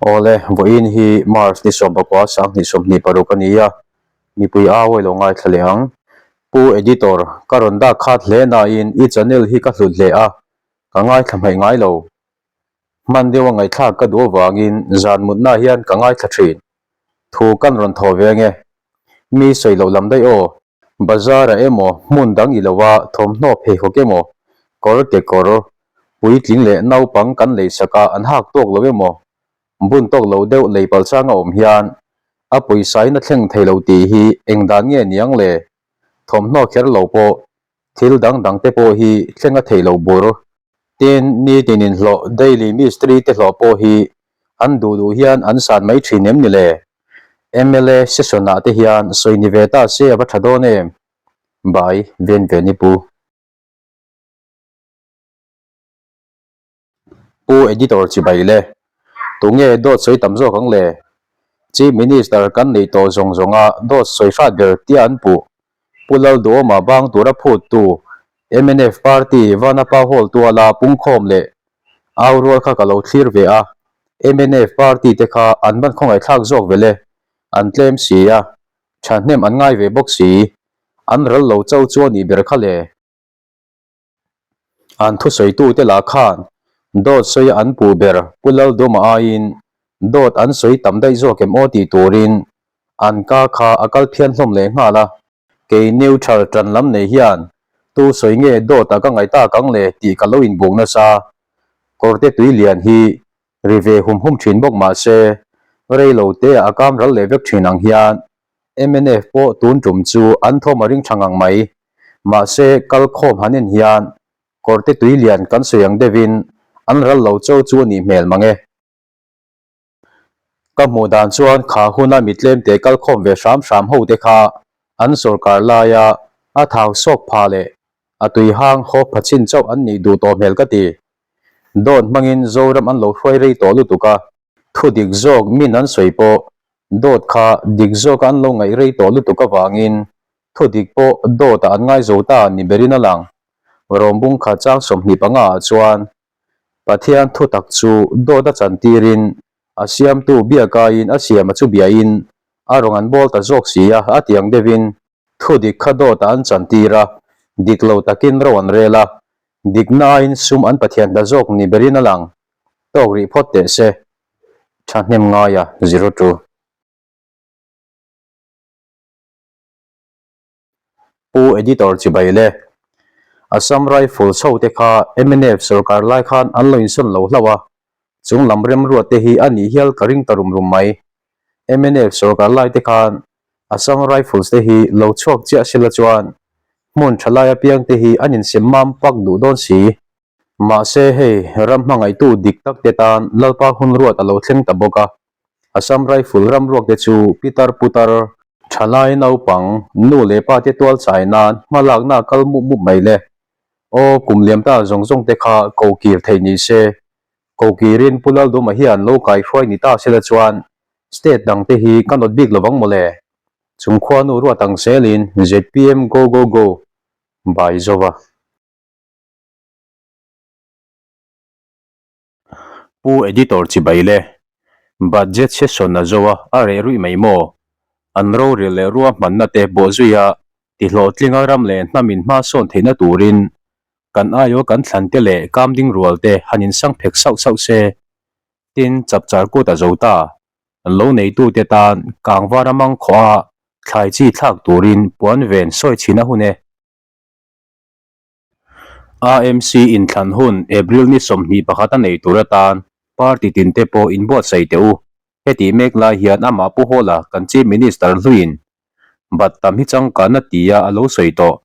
Awle, vawiin hi March ni sawmpakua sanghnih 26 a ni a, mipui au a ilo ngaithla leh ang. Pu Editor, ka rawn dak khat hle nain i channel hi ka hlut hle a, ka ngaithla hmaih ngai lo. Hman deuha ngaihthlak ka duh avangin zan mutna hian ka ngaithla thin. Thu kan rawn thaw ve ange. Mi sawi loh lam daih aw. Bazar ah emaw hmun dang i lo a thawmhnaw pheikhawk emaw kawr kekawr puitling leh naupang kan lei sak a an hak tawk lo emaw bun tawk lo deuh lei palh chang a awm hian a pawisa in a thleng thei lo tih hi eng dan nge niang le? Thawmhnaw kher lo pawh thil dang dang te pawh hi thleng a theih loh bur. Tin, nitin inhlawh daily mistri te hlawh pawh hi an duh duh hian an san mai thin em ni le? Mla session ah te hian sawi ni ve ta se a va tha dawn em? Bai ven ve ni pu. Pu Editor chibai le. Tunge dawt sawi tam zawk ang le? Chief Minister kan neih tawh zawng zawnga dawt sawi hrat ber tia an puh. Pu Lalduhawma bang tura phuttu mnf party Vanapa Hall tuala pungkhawm leh au rual kha ka lo thlir ve a, mnf party te kha an van khawngaihthlak zawk ve le, an tlem si a, thahnem an ngai ve bawk si, an ral lo cho chu a nih ber kha le. An thusawitute lah khan dawt sawi an puh ber Pu Lalduma aiin dawt an sawi tam daih zawk em aw tih turin an ka kha a kal phian hlawm leh nghal a. Kei neutral tan lam nei hian tu sawi nge dawt a ka ngaih tak ang le tih ka lo inbuk nasa. Kawrte tui lian hi ri ve hum hum thin bawk mah se rei lo te a kam ral leh vek thin ang hian mnf pawh tun tum chu an thawm a ring tha ngang mai. Mahse kal khawm han en hian kawrte tui lian kan sawi ang deuhin an ral lo cho chu a nih hmel mang e. Ka hmuh dan chuan kha huna mi tlemte kal khawm ve hram hram ho te kha an sawrkar laia a thau sawk pha leh a tui hang hawp pha chin chauh an nih duh tawh hmel ka ti. Dawt hmangin Zoram an lo hruai rei tawh lutuk a, thu dik zawk min an sawi pawh dawt kha dik zawka an lo ngaih rei tawh lutuk avangin thu dik pawh dawtah an ngai zo ta ni berin a lang. Rawmbung kha chang 25 ah chuan Pathian thu tak chu dawt a chantirin a siamtu biakaiin a siama chu biain a rawn an bawl ta zawk si a, a tiang deuhin thu dik kha dawtah an chantir a, dik lo takin ro an rel a, dikna aiin sum an Pathian ta zawk ni berin a lang. Tawk rih phawt teh se. Thahnem ngaia zero two. Pu Editor chibai le. Assam Rifles ho te kha mnf sorkar lai khan an lo insawn lo hlauh a, chung lam remruat te hi a nih hial ka ring ta rum rum mai. Mnf sorkar lai te khan Assam Rifles te hi lo chhuak chiah sela chuan hmun tha lai apiang te hi an insem mam pak duh dawn si. Mahse hei ram hmangaihtu dik tak te tan Lalpa hun ruat a lo thleng ta bawk a. Assam Rifle ram ruak te chu pitar putar, thalai naupang, nu leh pa te tual chai nan hma lakna a kal mup mup mai le. Aw kum liam ta zawng zawng te kha ko kir theih ni se. Ko kirin Pu Lalduma hian lo kai hruai ni ta sela chuan state dang te hi ka nawt bik lovang mawle. Chung khuanu ruat ang zelin zpm go go go bai zova. Pu Editor chibai le. Budget session a zo a, a reh ruih mai maw? An rorel leh ruahmanna te bawhzuia tihlawhtlinga ram leh hnam in hma sawn theihna turin kan aiaw kan thlan te leh kamding rual te han insang phek sauh sauh se. Tin, chapchar kut a zo ta. Lo neitute tan kangvar a mang khawh a, thlai chi thlak turin puan ven sawi chhin a hun e. AMC inthlan hun April ni 21 a nei tur atan party tinte pawh inbuatsaih teh u. Heti mek lai hian amah Pu Hawla kan Chief Minister hluiin bat tam hi changkan a ti a a lo sawi tawh.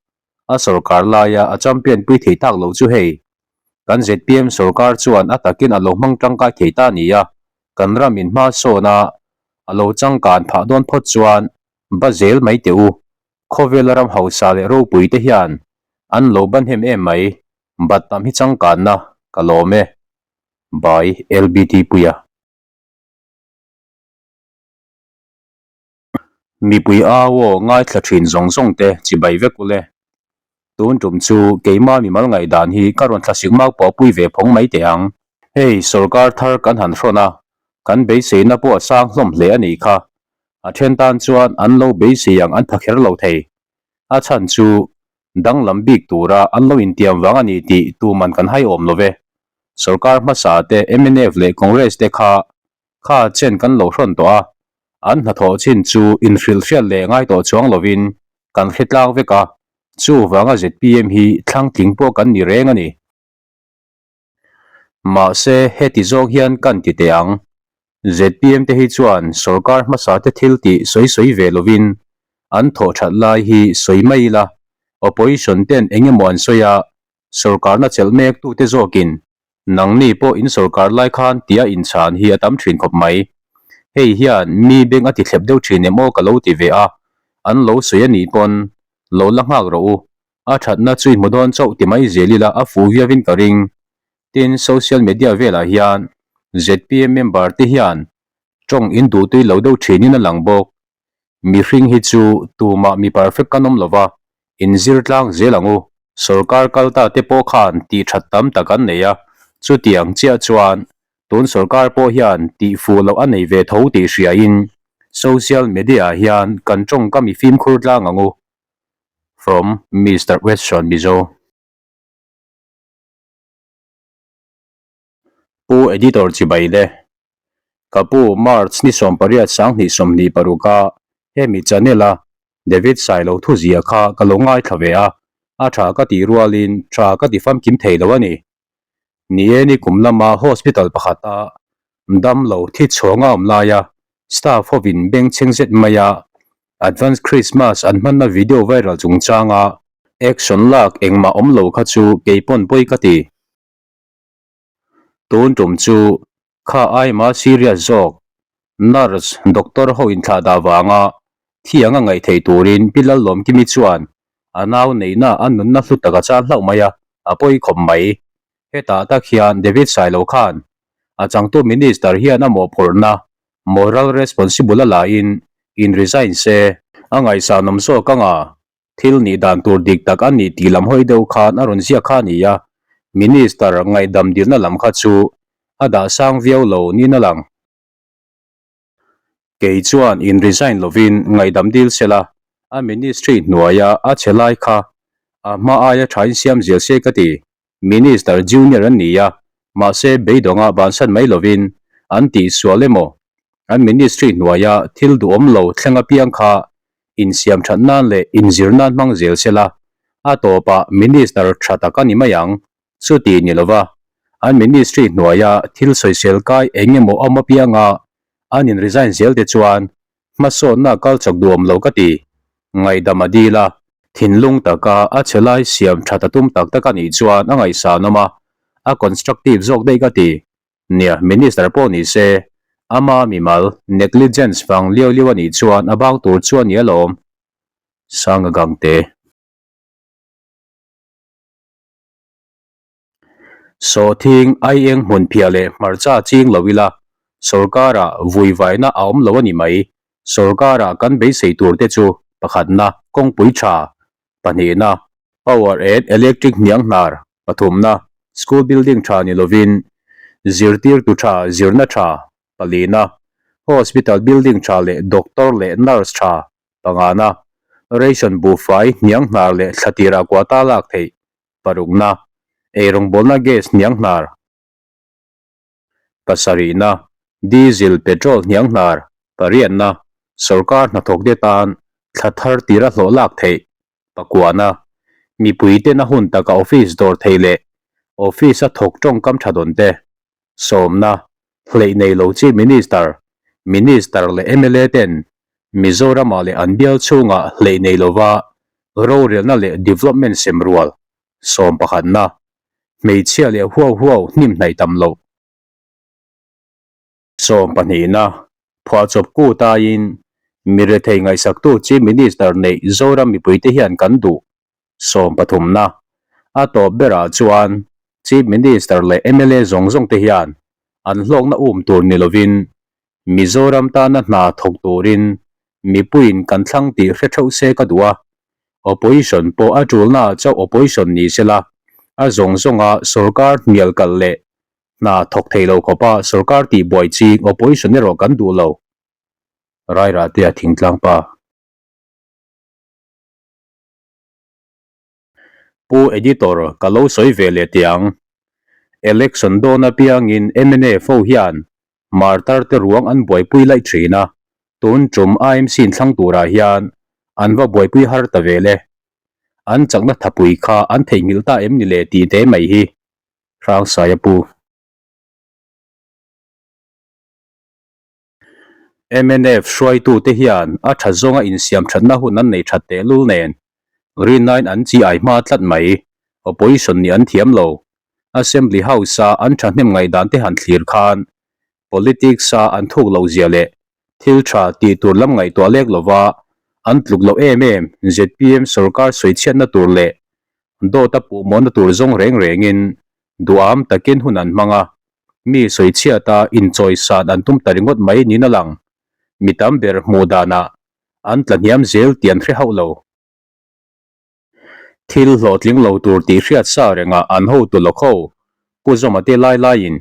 A sorkar laia a champion pui thei tak lo chu hei. Kan zpm sorkar chuan a takin a lo hmang tangkai thei ta ni a, kan ram in hma sawn a a lo changkan phah dawn phawt chuan ba zel mai teh u. Khawvela ram hausa leh ropui te hian an lo ban hem em mai, bat tam hi changkanna ka lawm e. By LBT Puia. Mipui au aw ngaithla thin zawng zawng te chibai vek ule. Tun tum chu keima mimal ngaihdan hi ka rawn thlasik mau pawh pui ve phawng mai teh ang. Hei sorkar thar kan han hrawn a. Kan beiseina pawh a sang hlawm hle a nih kha. A then tan chuan an lo beisei ang an pha kher lo thei. A chhan chu danglam bik tura an lo intiam vang a ni tih tuman kan hai awm lo ve. Sorkar hmasa te mnf leh Congress te kha kha chen kan lo hrawn tawh a, an hnathawh chin chu inhrilh hriat leh ngai tawh chuang lovin kan hre tlang vek a, chuvanga zpm hi thlang tling pawh kan ni reng a ni. Mahse, heti zawk hian kan ti teh ang. Zpm te hi chuan sorkar hmasa te thil tih sawi sawi ve lovin an thawh that lai hi sawi mai ila, opposition ten eng emaw an sawi a, sorkarna chelh mek tute zawkin nangni pawh in sorkar lai khan tia inchhan hi a tam thin khawp mai. Hei hian mi beng a ti thlep deuh thin em aw ka lo ti ve a, an lo sawi a nih pawn lo la nghak rawh u, A thatna chu i hmu dawn chauh ti mai zel ila a fuh viauin ka ring. Tin, social media velah hian zpm member te hian tawng in duh tui lo deuh thinin a lang bawk. Mihring hi chu tumah mi perfect kan awm lova, in zir tlang zel ang u. Sorkar kal ta te pawh khan tih that tam tak an nei a, chutiang chiah chuan tun sorkar pawh hian tih fuh loh a nei ve tho tih hriain social media ah hian kan tawngkam i fimkhur tlang ang u. From Mister Western Mizo. Pu Editor chibai le. Ka pu March ni 18 2026 a hemi channel a David Sailo thu zia kha ka lo ngaithla ve a, a tha ka tih rualin tha ka ti famkim thei lo a ni. Ni e ni kum lama hospital pakhat a damlo thi chhuang a awm laia staff hovin bengchheng zet maia advance Christmas an hmanna video viral chungchanga action lak engmah awm lo kha chu keipawn pawi ka ti. Tun tum chu Kha aima serious zawk, nurse, doctor ho inthlah dah vanga thiang a ngaih theih turin Pi Lallawmkimi chuan a nau neihna a nunna hlu tak a chan hlauh mai a, a pawi khawp mai. Hetah tak hian David Sailo khan a changtu minister hian a mawhphurhna, moral responsible a la in, in resign se, a ngaihsanawm zawk anga Thil nih dan tur dik tak a nih tih lam hawi deuh khan a rawn ziak kha a ni a, Minister ngaihdam dilna lam kha chu a dah sang viau lo niin a lang. Kei chuan in resign lovin ngaihdam dil sela, a ministry hnuaia a che lai kha a hma aia tha in siam zel se ka ti. Minister junior an ni a, mahse beidawnga bansan mai lovin an tihsual emaw an ministry hnuaia thil duhawm lo thleng apiang kha Insiam that nan leh inzir nan hmang zel se la, a tawpah Minister tha tak a ni mai ang. Chuti ni lova, an Ministry hnuaia thil sawisel kai eng emaw awm apianga an in resign zel te chuan hmasawnna kal chak duhawm lo ka ti. Ngaihdam a dil a, thinlung taka a chhe lai siam that a tum tak tak a nih chuan a ngaihsanawm a, a constructive zawk daih ka ti. Nia, Minister pawh ni se, ama mimal negligence vang liau liau a nih chuan a bang tur chu a ni alawm. Sanga Gangte. Sawhthing, aieng hmun phiah leh hmarcha ching lo ila, sorkarah vuivaina a awm lo a ni mai. Sorkarah kan beisei tur te chu pakhatna, kawngpui tha, pahnihna, power and electric hniang hnar, Pathumna, School building tha ni lovin zirtirtu tha zirna tha, palina, Hospital building tha leh doctor leh nurse tha, pangana, Ration buhfai hniang hnar leh thla tirah kuata lak theih, parukna, Eirawngbawlna gas hniang hnar, pasarihna, Diesel petrol hniang hnar, pariatna, Sorkar hnathawkte tan thla thar tira hlawh lak theih, Pakuana, mipuiten a hun taka office dawr thei leh office a thawk tawngkam tha dawn te, sawmna, hleih nei lo Chief Minister, Minister leh mla ten Mizoramah leh an bial chhungah hleih nei lova rorelna leh development sem rual, sawm pakhatna, hmeichhia leh huau huau hnim hnaih tam loh. Sawm pahnihna, phuahchawp kut aiin mi rethei ngaihsaktu Chief Minister neih Zoram mipuite hian kan duh. Sawm pathumna, a tawp berah chuan Chief Minister leh mla zawng zawng te hian an hlawkna um tur ni lovin Mizoram tana hna thawk turin mipuiin kan thlang tih hre theuh se ka duh a. Opposition pawh a tulnaah chauh opposition ni sela, a zawng zawnga sorkar hnial kalh leh. Hna thawk thei lo khawpa sorkar tih buai ching opposition erawh kan duh lo. Rairahtea thingtlang pa. Pu Editor, ka lo sawi ve leh teh ang. Election dawn apiangin mnf ho hian martar te ruang an buaipui laih thin a, tun tum IMC inthlang turah hian an va buaipui har ta vel e. An chakna thapui kha an theihnghilh ta em ni le tih te mai hi Hrangsaia pu. Mnf hruaitute hian a tha zawnga insiam thatna hun an nei that tehlul nen rinnain an chi ai hma tlat mai. Opposition nih an thiam lo. Assembly House-a an thahnem ngaihdan te han thlir khan politics-a an thuk loh zia leh thil tha tih tur lam ngaihtuah lek lova an tluk loh em em zpm sorkar sawichhiatna tur leh dawt a puhmawhna tur zawng reng rengin duham takin hun an hmang a, mi sawichhiata inchawisan an tum ta ringawt mai niin a lang. Mi tam ber hmuh danah an tla hniam zel tih an hre hauh lo. Thil hlawhtling lo tur tih hriat sa rengah an hotu lawk ho, Pu Zawma te lai laiin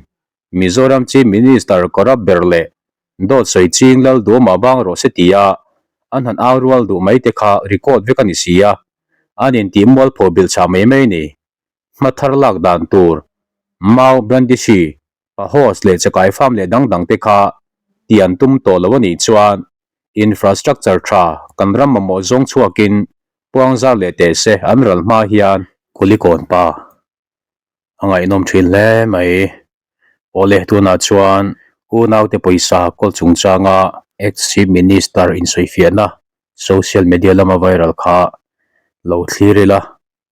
Mizoram Chief Minister corrupt ber leh dawt sawi ching lal duhawmah bang rawh se tia an han au rual duh mai te kha record vek a ni si a, an intih mualpho bilh chah mai mai a ni. Hma thar lak dan tur Mau Brandishi Pahos leh chakai farm leh dang dang te kha tih an tum tawh lo a nih chuan infrastructure tha kan ram mamawh zawng chhuakin puangzar leh teh se an ral hma hian Kulikawn pa a ngaihnawm thin hle mai. Awle tunah chuan unaute pawisa kawl chungchanga ex chief minister insawifiahna social media lama viral kha lo thlir ila.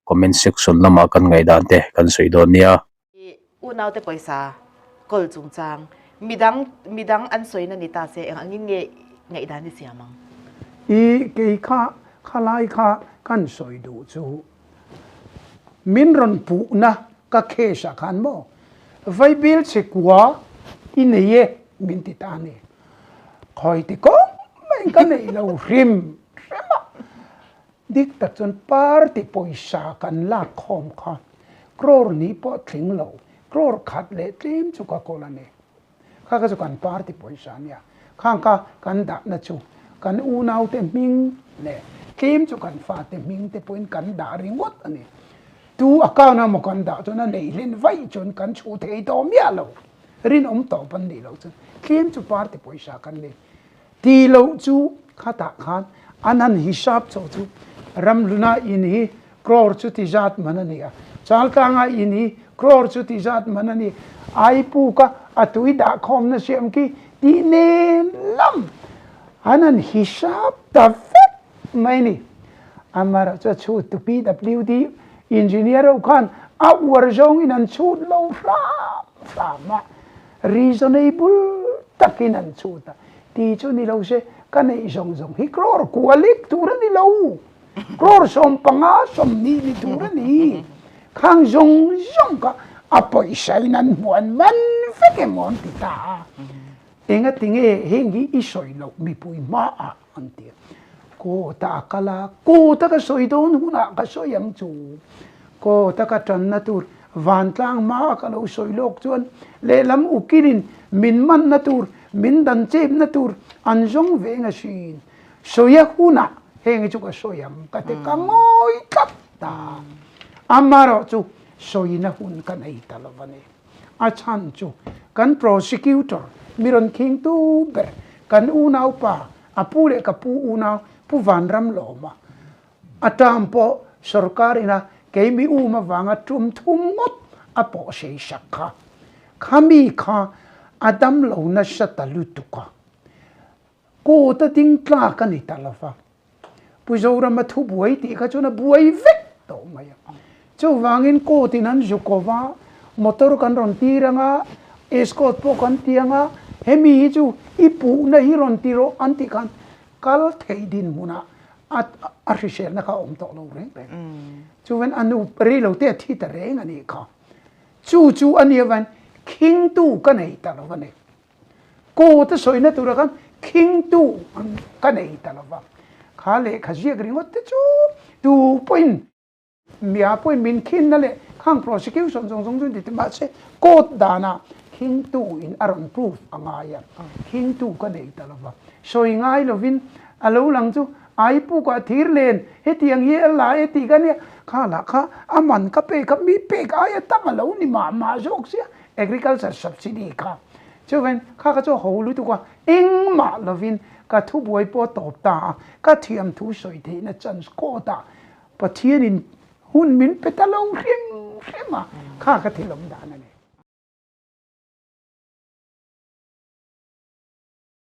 Comment section lamah kan ngaihdan te kan sawi dawn nia. I unaute pawisa kawl chungchang midang midang an sawina ni ta se eng angin nge ngaihdan i siam ang? I kei kha khalai kha kan sawi duh chu min rawn puhna ka case ah khan maw Vaibil chhekua i nei e min ti ta a ni. Khawi ti kawng maiin ka neih lo hrim hrim a. Dik tak chuan party pawisa kan lak khawm kha crore ni pawh tling lo, crore khat leh tlem chu ka kawl a ni. Kha kha chu kan party pawisa a nia. Khang kha kan dahna chu kan unaute hming leh tlem chu kan fate hming te pawhin kan dah ringawt a ni. Tu account emaw kan dah chuan a neih hlen vaih chuan kan chhuh thei tawh miah lo. Rinawm tawp an nih loh chuan tlem chu party pawisa kan nei. Ti loh chu khatah khan an han hisap chho chu Ramhluna in hi crore chu ti zat man a ni a, Chaltlanga in hi crore chu ti zat man a ni, Aipuka a tui dahkhawmna siam khi tih nen lam an han hisap ta vek mai ni. Amaherawhchu a chhut tu PWD engineer ho khan a uar zawngin an chhut lo hram hram a. Reasonable takin an chhut a, ti chu ni lo se ka neih zawng zawng hi crore kua lek tur a ni lo, crore 15 20 ni tur a ni, khang zawng zawng kha a pawisa in an hmuh an man vek emaw an ti ta a, engatinge heng hi i sawi loh mipui hmaah an ti a, kawta a kal a, kawta ka sawi dawn hunah ka sawi ang chu, kawta ka tanna tur vantlang hmaa ka lo sawi lawk chuan lehlam ukilin min manna tur, min dan chepna tur an zawng ve eng asin. Sawi a hunah heng hi chu ka sawi ang ka ti ka ngawi tlat ta. Amaherawh chu sawina hun ka nei ta lo a ni. A chhan chu kan prosecutor mi rawn khingtu ber kan unaupa a pu leh ka pu unau Pu Vanramlawma A term pawh sorkar ina keimi um avanga tum thum ngawt a pawh sei sak kha. Khami kha a dam lo nasa ta lutuk a, court a ding tlak a ni ta lo va. Pu Zorama thu buai tih kha chuan a buai vek tawh mai a. Chuvangin court in an zuk ko va, motor kan rawn tir anga, escort pawh kan ti anga, hemi hi chu i puhna hi rawn ti rawh an tih khan kal theih dinhmunah a a hriselna kha a awm tawh lo reng reng. Chuan a nu rei lo te a thi ta reng a nih kha. Chu chu a nia vain khingtu ka nei ta lo va ni. Court a sawina tura khan khingtu ka nei ta lo va. Kha lehkha ziak ringawt te chu tu pawhin Mia pawhin min khinna leh Khang prosecution zawng zawng chu ni ti mahse court danah khingtu in a rawn proof a ngai a, khingtu ka nei ta lova. Sawi ngai lovin a lo lang chu ai pukah thir len hetiang hi a la e tih ka nia, kha lah kha a man ka pek a, mi pek aia tam a lo ni mah mah zawk sia agriculture subsidy kha. Chuvain kha kha chu a ho lutuk a, engmah lovin ka thubuai pawh a tawp ta a, ka thiamthu sawi theihna chance court ah Pathianin hun min pe ta lo hrim hrim a, kha ka thil awm dan a ni.